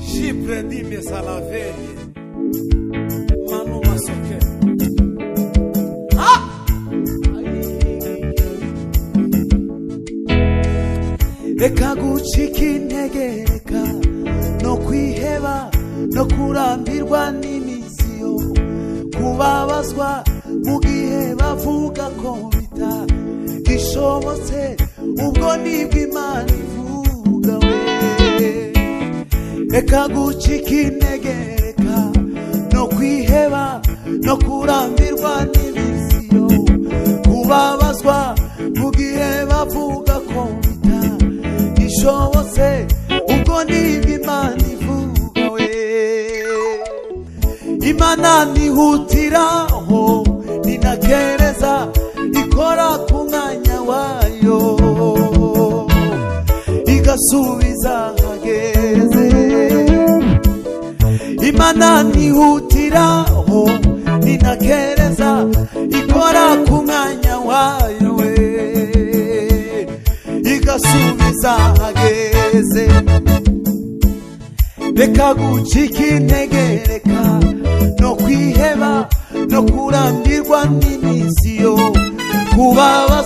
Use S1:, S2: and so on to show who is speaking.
S1: Chipre dime salavene Manu Masoke.
S2: Reka gucika intege, reka no kwiheba no kurambirwa n'imisiyo, kubabazwa mu gihe bavuga ko bitagishobotse, ubwo nibwo Imana ivuga we. Reka gucika intege, reka no kwiheba no kurambirwa n'imisiyo, kubabazwa mu gihe bavuga ko bitagishobotse, ubwo nibwo Imana ivuga we. Imana nihutiraho ninakereza, ikora ku mwanya wayo igasubiza hageze. Imana nihutiraho ninakereza, ikora ku mwanya wayo we igasubiza hageze. Reka gucika intege, reka no kwiheba no kurambirwa n'imisiyo, kubabazwa.